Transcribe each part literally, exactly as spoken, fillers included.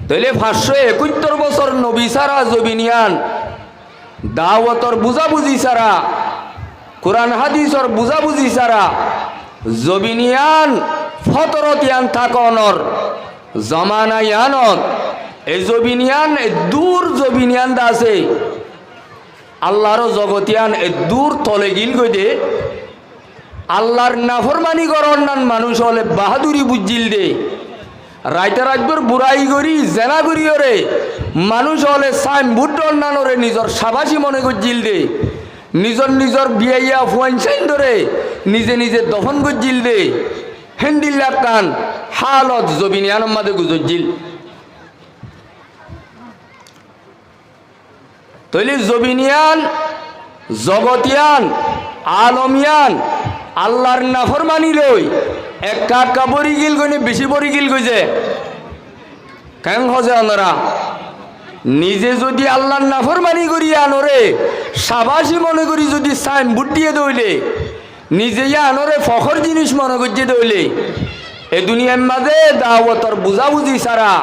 Tóile fañscó ekóittor bosór nobi sára zobin yián, dawotor buzá-buzi sára, Kuran hádisor buzá-buzi sára, zobin yián fotorot yián tákonor zomana yiánot, e zobin yián eddúr zobin yián de asé, Allar zogot yián eddúr tole gilgói de, Allar naformani gorónnan manúic ókkole baháduri buijjíl de. Raite raitbór burai gorí, zená goríyoré, manúic ókkole sáin bút dónnanóre nizor cabaci mone goijjíl de. Nizor nizor biyaiya fuain sáindóre nize nize dofón goijjíl de. Héndilla ekkán hálot zobin yiánor mazé guzoijjíl. Tóile zobin yián, zogot yián, alom yián Allar naformani loi ekka ekka bóri gilgói né bicí bóri gilgói ze? Keén hoó ze onora? Nize zodi Allar naformani gorí yiánoré cabaci mone gorí zodi sáin bút diyé de óile, nize yiánoré fohór jinis mone goijjé de óile, e duniyair mazé dawotor buzá-buzi sára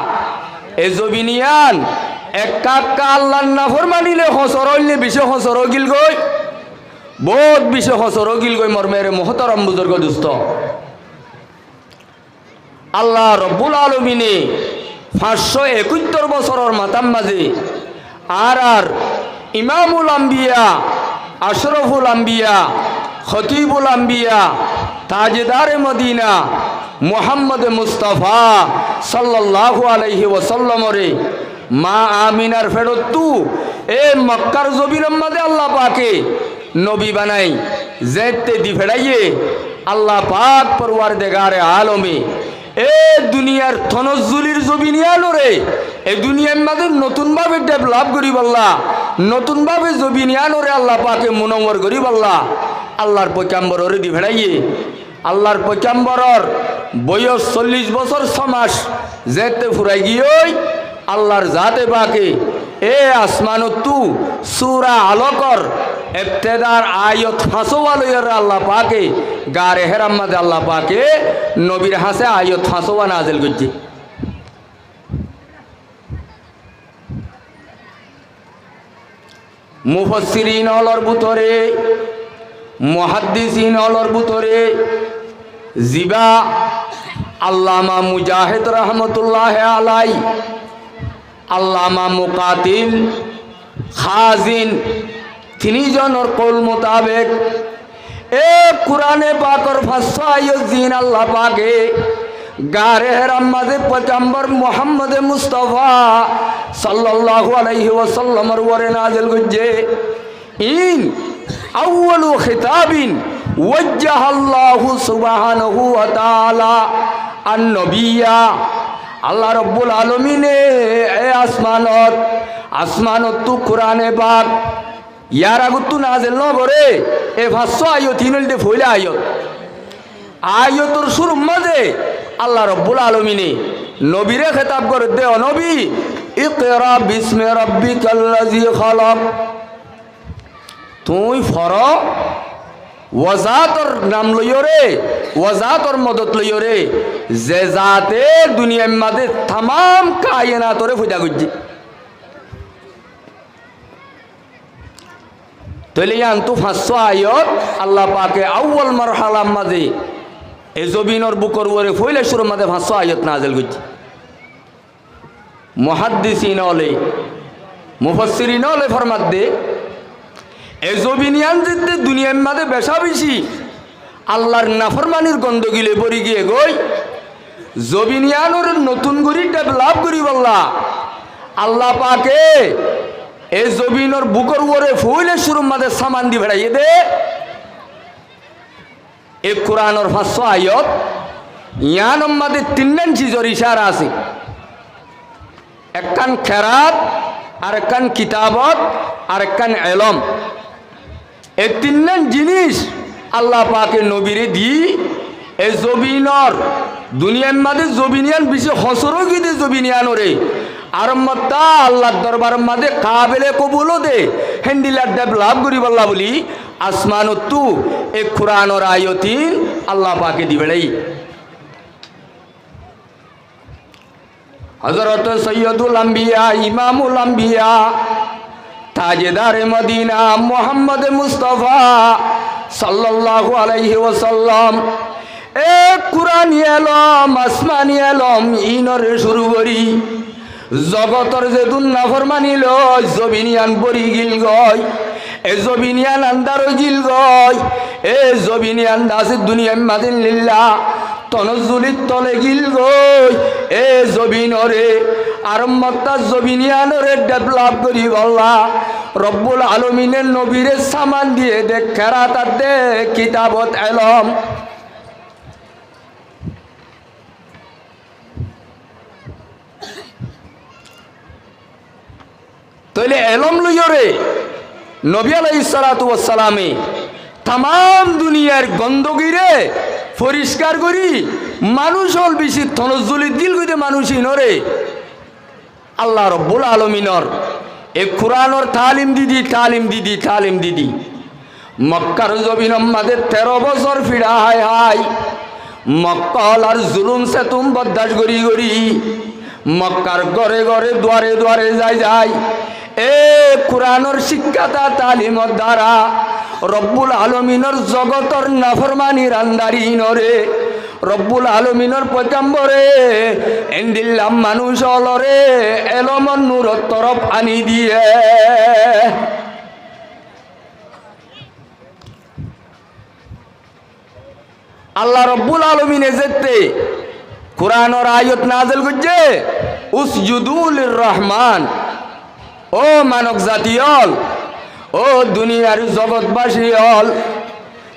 e zobin yián ekka ekka Allar naformani loi hosor óil né bicí hosor ói gilgói? Bout bicí hosor ói gilgói, mor mere muhtorom buzurgo dustó. Allah Robbul Alomine fañscó ekóittor bosóror matár mazé añárar Imamul Ambiya, Ashroful Ambiya, Khotibul Ambiya, Tajedare Modina, Muhammode Mustafa sallallahu alaihi wasallamore ma Aminar feçottú e Mokkar zobinor mazé Allah pake nobi banai zeéñtte di feçáiye, Allah pak Porwardegare Alome e duniyair tonozzulir zobin yiánoré e duniyair mazé notun bábe dhevelop goríbolla, notun bábe zobin yiánoré Allah pake munowwor goríbolla Allar foikambororé di feçáiye. Allar foikamboror boyos sollic bosór só mac zeéñtte furai giyói, Allar zaate pake e asmanottú sura Alokor ebtedar ayot fañsówa loiyóre Allah pake gare Hérar mazé Allah pake nobir hañsé ayot fañsówa nazel goijjé. Mufossirin ólor bútore, muhaddisin ólor bútore zibá Allama Mujahid rahmatullahi alai, Allama Muqatil, Khazin, tinijonor koul mutabek e Kurane pakor fañscó ayot ziín Allah pake gare Hérar mazé foigambor Muhammode Mustafa sallallahu alaihi wasallamor uore nazel goijjé, iín awwalu khitabin wajjahallahu subhanahu wa taala an nobiyya. Allah Robbul Alomine e asmanot, asmanottú Kurane pak yar agottú nazel no goré, e fañscó ayot iín óilde foila ayot. Ayotor cúrur mazé Allah Robbul Alomine nobire khitab gorédde, "O nobi, iqra bismi rabbikal lazi khalaq." Tuñí foro, wozaator nam loiyóre, wozaator modot loiyóre, ze zaate duniyair mazé tamam kayenatoré foida goijjé. Tóile yíantu fañssó ayot Allah pake awwal marhalar mazé e zobinor bukor uore foila cúrur mazé fañssó ayot nazel goijjé. Muhaddisin óle, mufassirin óle formadde, e zobin yían zedde duniyair mazé becá-becí Allar naformanir gondogile bóri giyé goi, zobin yíanoré notun gorí develop goríbolla Allah pake e zobinor bukor uore foila cúrur mazé saman di feçaiyé dé. E Kuranor fañssó ayot, yíanor mazé tinnán cizor icára asé. Ekkán keraat, arekkán kitabot, arekkán elóm. E tinnán jinis Allah pake nobire di, e zobinor, duniyair mazé zobin yían bicí hosor ói giyé dé zobin yíanoré, ar motta Allar dorbaror mazé kabele kobul ó dé, héndilla develop goríbolla buli, asmanottú e Kuranor ayotin Allah pake di beçáiye. Hozorot Soiyyodul Ambiya, Imamul Ambiya, Tajedare Modina, Muhammode Mustafa, sallallahu alaihi wasallam, e Kurani elóm, asmani elóm, inoré cúru gorí zogotor zedún naformani loi zobin yián bóri gíl goi, e zobin yián andár ói gíl goi, e zobin yián asé duniyait mazé lilla tonozzulit tole gíl goi, e zobinoré, ar mottá zobin yiánoré develop goríbolla Robbul Alomine nobiré saman diyé dé, kerat adde kitabot elóm. Tóile elóm loiyóre nobi alaihissalatu wassalame tamam duniyair gondogiré foriskar gorí manúic ól bicí tonozzulit gíl goi dé manúic inoré Allah Robbul Alominor e Kuranor taalim didi, taalim didi, taalim didi. Mokkar zobinor mazé teró bosór fiça hái hái, Mokka olar zulum setum boddac gorí gorí, Mokkar góre góre duare duare zai zai, e Kuranor cíkkata taalimor dara Robbul Alominor zogotor naformanir andari inoré Robbul Alominor foigambore endilla manúic ólore elómor nuror torof aní diyé. Allah Robbul Alomine zette Kuranor ayot nazel goijjé, "Usjudu lir Rahman", ó manok zati ól, ó duniyar zogotbaci ól,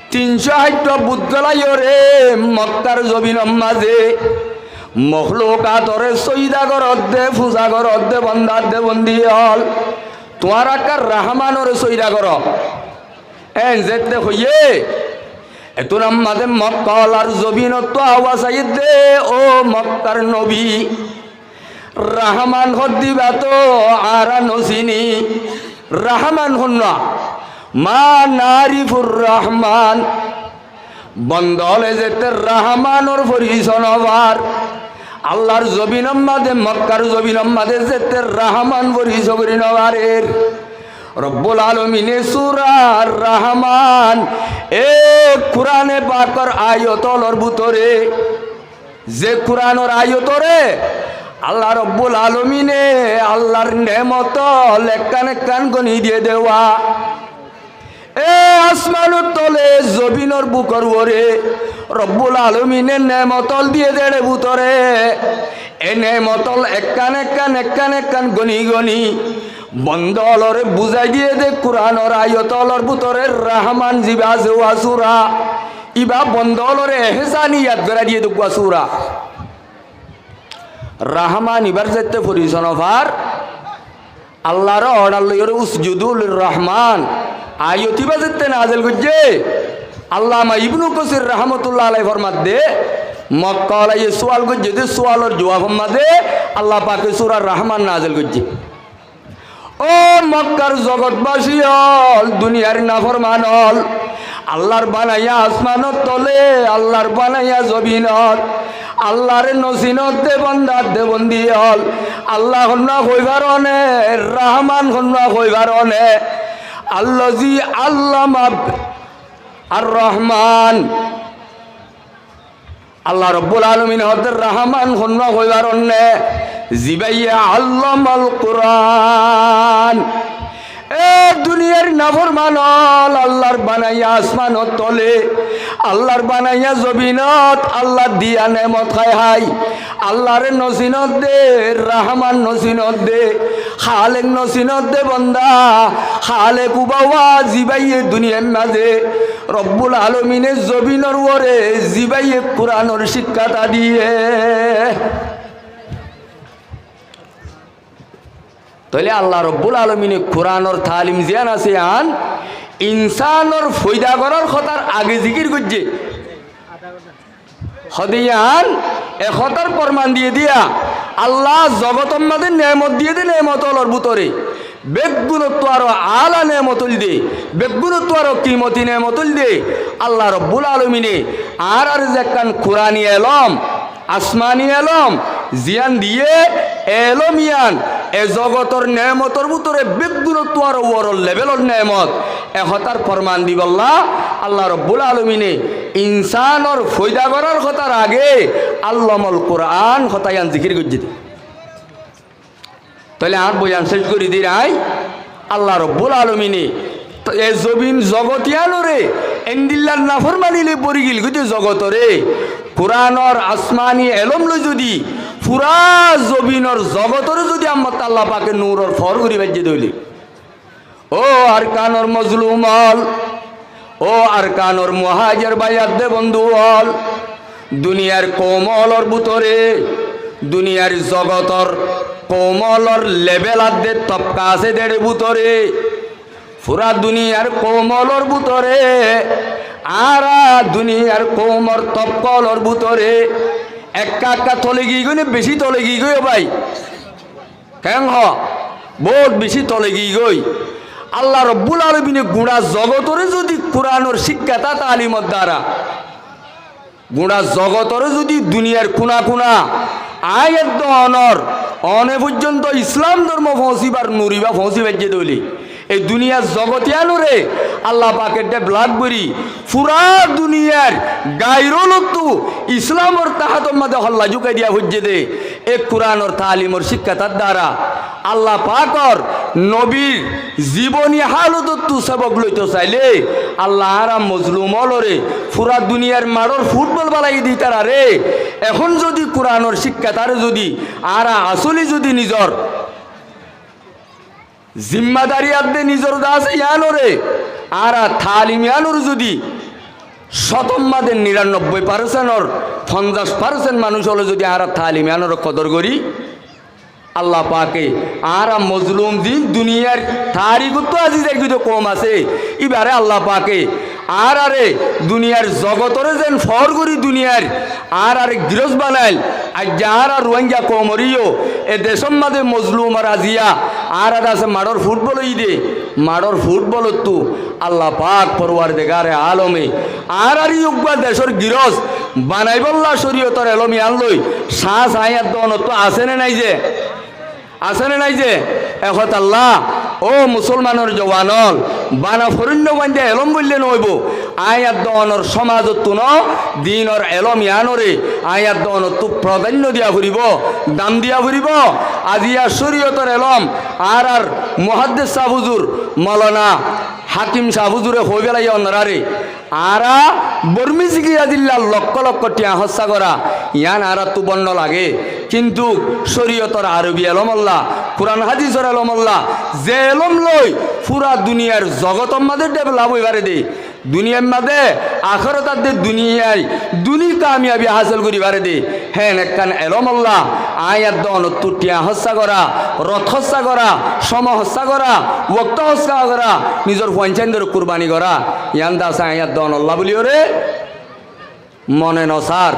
tin có háit bút golaiyóre Mokkar zobinor mazé moklukatore sóida goródde, fuza goródde, bonda adde bondi ól, tuáñra ekka Rahmanore sóida goró. Eén zette hoiyé, etún ammade Mokka olar zobinottú awas aiyédde, ó Mokkar nobi. Rahman hoddé íba to añára nosiní. Rahman honnúa? Ma narifur Rahman. Bonda óle zette Rahmanor foriso nofar, Allar zobinor mazé, Mokkar zobinor mazé zette Rahman foriso gorí nofarer. Robbul Alomine sura Rahman, e Kurane Pakor ayot ólor bútore, ze Kuranor ayotore Allah Robbul Alomine Allar nemot ól ekkán ekkán goni diyé dewá. E asmanor tole, zobinor bukor uore Robbul Alomine nemot ól diyé dé ére bútore, e nemot ól ekkán ekkán, ekkán ekkán goni goni bonda ólore buzái diyé dé Kuranor ayot ólor bútore Rahman zibá asé uá sura. Íba bonda ólore ehsani yad gorái diyé dé uggúa sura. Rahman íbar zette foriso nofar, Allar ordar loiyóre usjudu lir Rahman ayot íba zette nazel goijjé, Allama Ibnu Kosir rahmatullah alai formadde, Mokka olaye sual goijjé dé sualor juafor mazé Allah Pake sura Rahman nazel goijjé. Ó Mokkar zogotbaci ól, duniyar naforman ól, Allar banaiya asmanor tole, Allar banaiya zobinot, Allare nosinódde bonda adde bondi ól, Allah honnúa hoi faróne, Rahman honnúa hoi faróne? Allazi allama ar Rahman. Allah Robbul Alomine hoódde Rahman honnúa hoi faronné, zibáye allamal Kuran. E duniyar naforman ól, Allar banaiya asmanor tole, Allar banaiya zobinot, Allar diya nemot hái hái, Allare nosinódde, Rahman nosinódde, Halek nosinódde bonda, Halek ubáwa zibáye duniyar mazé Robbul Alomine zobinor uore zibáye Kuranor cíkkata diyé. Tóile Allah Robbul Alomine Kuranor talim ziyán asé yían insánor foida gorár hotár age zikir goijjé. Hode yían e hotár forman diyé diya, Allah zogotor mazé nemot diyé dé nemot ólor bútore beggúnottú aró ala nemot óilde, beggúnottú aró kimoti nemot óilde, Allah Robbul Alomine añárar zekkán Kurani elóm, asmani elóm, Ziyán diyé elóm yían e zogotor neemotor bútore beggúnottú aró uoror lebelor neemot. E hotár forman dibollá Allah Robbúl Alomine insánor foida gorár hotár age Allamul Kuran hotá yían zikir goijjé dé. Tóile añár boyan céc gorí dir aññí, Allah Robbúl Alomine e zobin zogot yíanoré endilla naformani loi bóri gil goi dé zogotoré, Kuranor asmani elóm loi zodi fura zobinor zogotoré zodi ammattú Allah pake nuror foór gorí faijjé dé óile, ó Arkanor mozlum ól, ó Arkanor muhájer bái adde bondú ól, duniyair koum ólor bútore, duniyair zogotor koum ólor lebel adde tobka asé dé ére bútore, fura duniyair koum ólor bútore, añára duniyair koumor tobka ólor bútore ekka ekka tole giyí goi né, bicí tole giyí goi ó bái? Keén hoó, bout bicí tole giyí goi. Allah Robbúl Alomine guñça zogotoré zodi Kuranor cíkkata taalimor dara, guñça zogotoré zodi duniyair kuna kuna aññí edde onor, one foijjonto Islam dormo foóñsibar nur ibá foóñsi faijjé dé óile, e duniyair zogot yíanoré Allah pake dheblak gorí fura duniyair gair ólottú Islamor tahátor mazé holla zúkai diya foijjé dé. E Kuranor taalimor cíkkatar dara Allah pakor nobir ziboni hálotottú sobok loito sailé, Allah añára mozlum ólore fura duniyair maçor futbol balaiyé dé ítararé, ehón zodi Kuranor cíkkataré zodi añára asóli zodi nizor zimmadari adde nizor dase yíanoré, añára taalim yíanoré zodi cótor mazé niranobboi parsentor fonzac parsen manúic óle zodi añára taalim yíanoré kodor gorí, Allah pake añára mozlum ziín duniyair tarikottú azi zai goi dé koum asé, íbaré Allah pake añáráre duniyair zogotoré zeén foór gorí duniyair añáráre girós banail. Aijja añára Ruáingga koumoré yó e decór mazé mozlumor aziya añára dase maçor futbol óiyi dé, maçor futbolottú Allah pak forwardigare alome añáráre yó uggúa decór girós banaibólla córiyotor elóm yían loi cáñs aññí edde onottú asé né nái ze? Asé né nái ze? E hotálla, ó musólmanor juwan ól, bana foróinna fuainde elóm boillé noóibou. Aññí edde onor cómazottú noó, dinor elóm yíanoré aññí edde onottú prodáinno diya foribóu, dam diya foribóu. Aziya córiyotor elóm añárár muháddis sáb huzur, molana Hákim sáb huzure hoói félaiyé onoráre. Añára Bormí zikir adilla lokkó lokkó thiañ hóssa gorá, yián añáráttu bónno lage. Kintu córiyotor arobi elómolla, Kuran hádisor elómolla, ze elóm loi fura duniyair zogotor mazé dhevelop ói fare dé, duniyair mazé akérat adde duniyai duni kamiyabi hásil gorí fare dé, héen ekkán elómolla aññí edde onottú thiañ hóssa gorá, rot hóssa gorá, cómo hóssa gorá, wokto hóssa gorá, nizor fuain sáindoré kurbani gorá, yián dase aññí edde onolla bóliyoré mone nosár.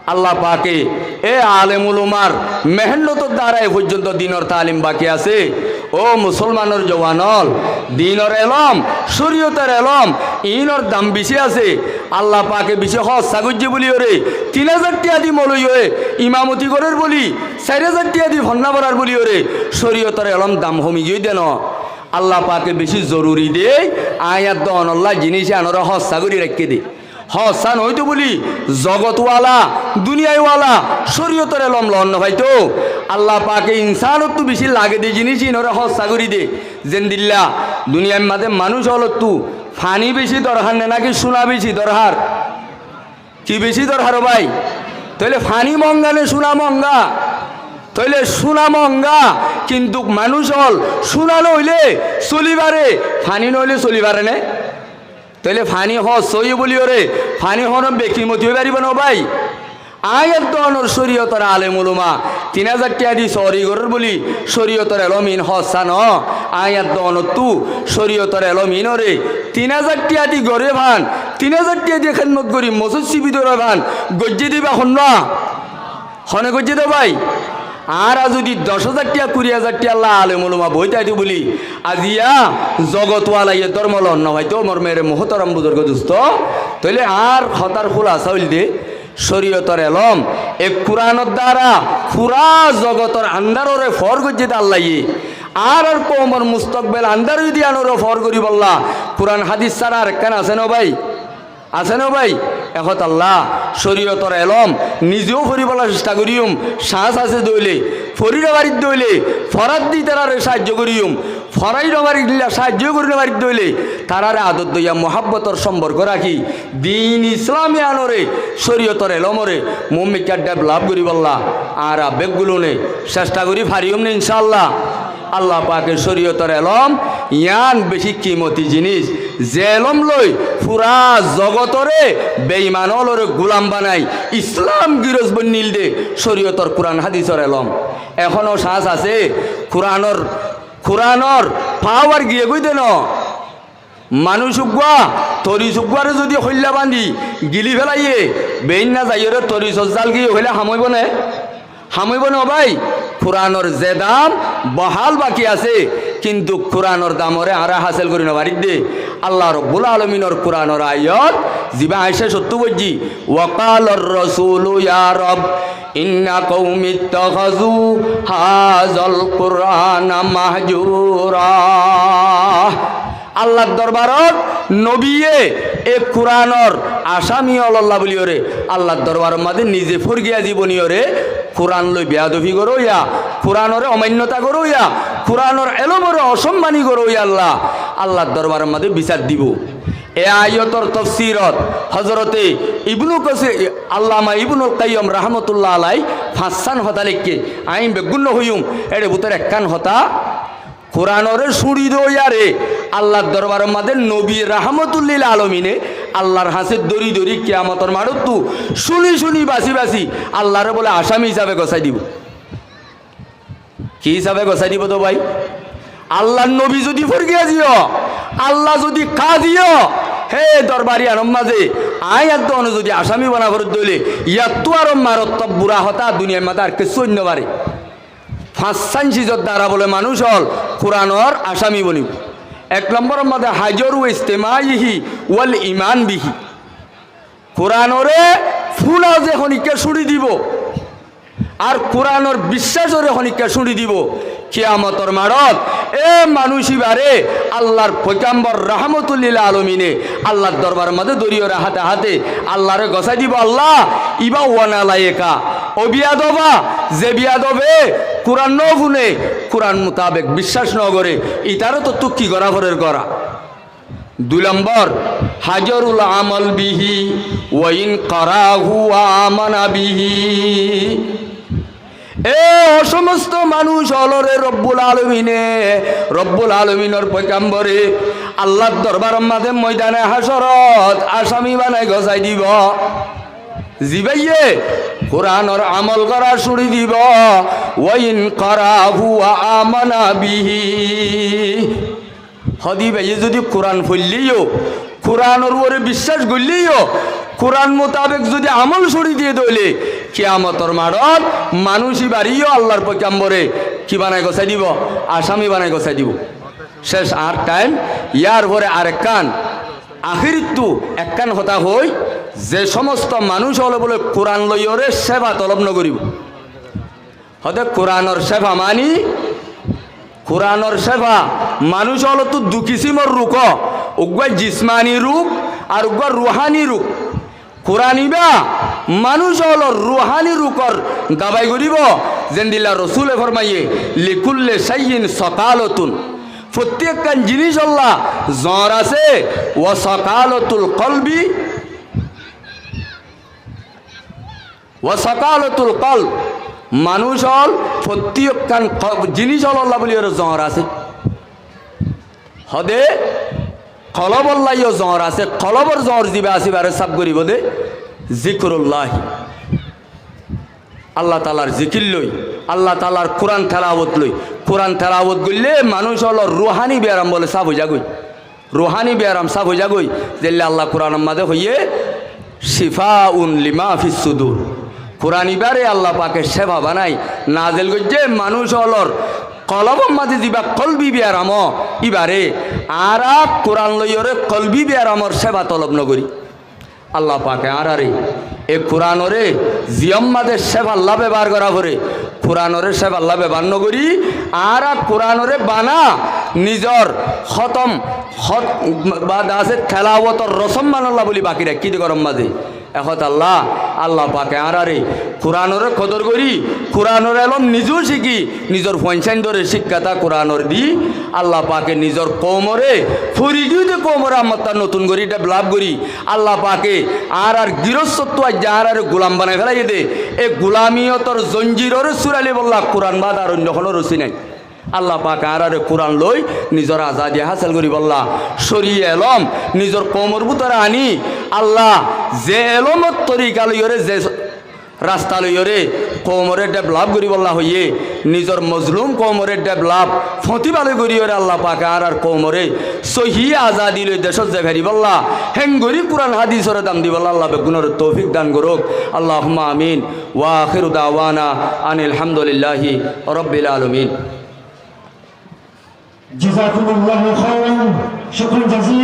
Allah pake e alem ulumar mehénnotor dara e foijjonto dinor taalim baki asé. Ó musólmanor juwan ól, dinor elóm, córiyotor elóm, iínor dam bicí asé. Allah pake bicí hóssa goijjé bóliyoré tin házar thiañ di moloiye imamoti gorér bóli, sair házar thiañ di fonná forar bóliyoré córiyotor elóm dam homi giyói dé noó. Allah pake bicí zoruri dé, aññí edde onolla jiníc iánoré hóssa gorí raikké dé. Hóssa noóito bóli zogotwala, duniyaiwala córiyotor elóm loon nofaito. Allah pake insánottú bicí lage dé jiníc iínoré hóssa gorí dé. Zendilla duniyair mazé manúic ólottú faní bicí dorhar né náki cúna bicí dorhar? Ki bicí dorhar ó bái? Tóile faní monga né cúna monga? Tóile cúna monga, kintu manúic ól cúna noóile soli fare, faní noóile soli fare né? Tóile faní hóssa óiye bóliyoré faní honó bekimoti ói faribó né bái? Aññí edde onor córiyotor alem uluma tin házar thiañ di sóori gorér bóli córiyotor elóm iín hóssa noó. Aññí edde onottú córiyotor elóm iínoré tin házar thiañ di goré fán, tin házar thiañ di hédmot gorí mosót sibi dóra fán, goijjé dé íba honnúa? Hone goijjé dé bái? Añára zudi doc házar thiañ, kuri házar thiañlla alem uluma boói táito bóli, aziya zogotwalaye dórmo loon nofaito, mor mere muhótorom buzurgo dustó, tóile añár hotár kúlasa óilde, Córiyotor elóm, e Kuranor duara fura zogotor andároré foór goijjé de Allaye. Añárar koumor mustokbel andár óiye de yíanoré foór goríbolla Kuran hádis sára arekkán asé no bái? Asé no bái? E hotá Allah, córiyotor elóm nize yó foribólla cesta goríyum, cáns asé de óile, fori no farir de óile, forat de ítararé sáaijjo goríyum, forai no farir de óile, sáaijjo gorí no farir de óile, tararé ador doiya muhábbotor somborko rakí, din Islam yíanoré córiyotor elómoré moómikká dheblop goríbolla añára beggúne cesta gorí fariyum né incá Allah? Allah pake córiyotor elóm yían bicí kimoti jinis, ze elóm loi fura zogotoré beiman óloré gulam banai Islam girós boinníl de córiyotor Kuran hádisor elóm. Ehóno cáns asé, Kuranor, Kuranor pawar giyé goi de no. Manúic uggúa, toris uggúare zodi hóilla bañdí gilí félaiyé, beínna zaiyóre torisor zal giyé hoilé ham óibo né? Ham óibo né o bái? Kuranor ze dam bohál baki asé, kintu Kuranor damoré añára hásil gorí no farir de. Allah Robbul Alominor Kuranor ayat, zibá aññí cécottú foijjí, وقال الرسول يا رب إن قومي اتخذوا هذا القرآن مهجورا. Allar dorbarot nobiye e Kuranor asami ólolla buliyóre, Allar dorbaror mazé nize fórgiya ziboniyoré Kuran loi beyadofi goróya, Kuranoré omainota goróya, Kuranor elómoré osommani goróya Allah, Allar dorbaror mazé bisar dibou. E ayotor tofsirot Hozorote Ibnu Kasir, Allama Ibnul Kayyim rahmatulla alai fañssán hotá leikké, aññí beggún no hoiyum, éçe bútore ekkán hotá, Kuranoré cúñçi doiyaré Allar dorbaror mazé nobi rahmatullil alomine Allar hañsé dóri dóri kiyamotor maçóttu cúñi cúñi basi basi Allaré bóle asami hísabe gosái dibou. Ki hísabe gosái dibou de bái? Allar nobi zodi fórgiya ziyó, Allah zodi ká ziyó, hé dorbar yíanor mazé aññí eddúne zodi asami bana foredde óile, yíattu aró marattok bura hotá duniyair mazé ar kessú óit no fare. Fañssán cizor duara bóle manúic ól Kuranor asami bonibóu. Ek lombóror mazé hajaru istimaihi wal iman bihi. Kuranoré fúna ze honikká cúñçi dibou, ar Kuranor biccácoré honikká cúñçi dibou, kiyamotor maçót e manúic íbaré Allar foigambor rahmatullil alomine Allar dorbaror mazé dóriyoré háte háte Allaré gosái dibou, Allah, íba uwa nalayeka, o biyadoba, ze biyadobe Kuran no fúne, Kuran mutabek biccác no goré, ítaróttu ki gorá forer gorá. Dui lombor, hajarul amal bihi wa in qarahu wa amana bihi. E ó somosto manúic óloré Robbul Alomine, Robbul Alominor foigambore Allar dorbaror mazé moidane hácorot asami banai gosái dibou. Zibáye Kuranor amol gorá cúñçi dibou, wa in qarahu wa amana bihi. Hode íbaye zodi Kuran foillé yó, Kuranor uore biccác goillé yó, Kuran mutabek zodi amol cúñçi diyé de óile, kiyamotor maçót manúic íbaré yó Allar foigambore ki banai gosái dibou? Asami banai gosái dibou. Céc añár thaim, yár fore arekkán, ahérittu ekkán hotá hoói, ze somosto manúic óle bóle Kuran loiyoré céfa tolob no goríbou. Hode Kuranor céfa mani, Kuranor céfa manúic ólottú dui kisimor ruk ó, uggúa jismani ruk ar uggúa ruháni ruk. Kuran íba manúic ólor ruháni rukor dabai goríbou, zendilla Rosúle formaiyé, likulli shay'in saqalatun. Fottí ekkán jinícolla zoñr asé, wa saqalatul qalbi, Wa saqalatul qalb, manúic ól fottí ekkán ko-, jiníc ólolla bóliyoré zoñr asé. Hode kolobolla yó zoñr asé, kolobor zoñr zibá asé íbaré sáf goríbou de zikrullahi. Allah taalar zikir loi, Allah taalar Kuran telawot loi, Kuran telawot goillé manúic ólor ruháni biyaram bóle sáf ói zagói. Ruháni biyaram sáf ói zagói, zeilla Allah Kuranor mazé hoiyé, "Shifaun lima fis sudur." Kuran ibáre Allah pake céfa banai nazel goijjé, manúic ólor kolobor mazé zibá kolbi biyaram ó, ibáre. Añára Kuran loiyoré kolbi biyaramor céfa tolob no gorí. Allah pake añárare E Kuranoré ziyómma de céfalla bebohár gorá foré, Kuranoré céfalla bebohár nogorí, añára Kuranoré bana nizor hótom, hót-, ba de asé telawotor rosóm banolla buli baki raikkí de górómma de. E hotá Allah, Allah pake añáráre Kuranoré kodor gorí, Kuranoré elóm nizó cíki, nizor fuain sáindoré cíkkata Kuranor di, Allah pake nizor koumoré, fori giyé de koumoré ammottar notun gorí, develop gorí, Allah pake añárár girostóttu aijja añáráre gulam banai félaiyé de, e gulamiyotor zonjiroré súrai loibolla Kuran bade ar oinno honó rosí nái. Allah pake añáráre Kuran loi nizor azadi hásil goríbolla, córi elóm nizor koumor bútore aní, Allah ze elómor torika loiyóre, ze rasta loiyóre koumoré develop goríbolla hoiyé, nizor mozlum koumoré develop, fotibáloi goríyóre Allah pake añárár koumoré sóhi azadi loi decót zai faribólla, héngorí Kuran hádisoré dam dibólla Allah beggúnoré toufik dan gorók. Allahumma amin. Wa akhiru dawana anil hamdulillahi rabbil alamin. جزاكم الله خيرا. شكرا جزيلا.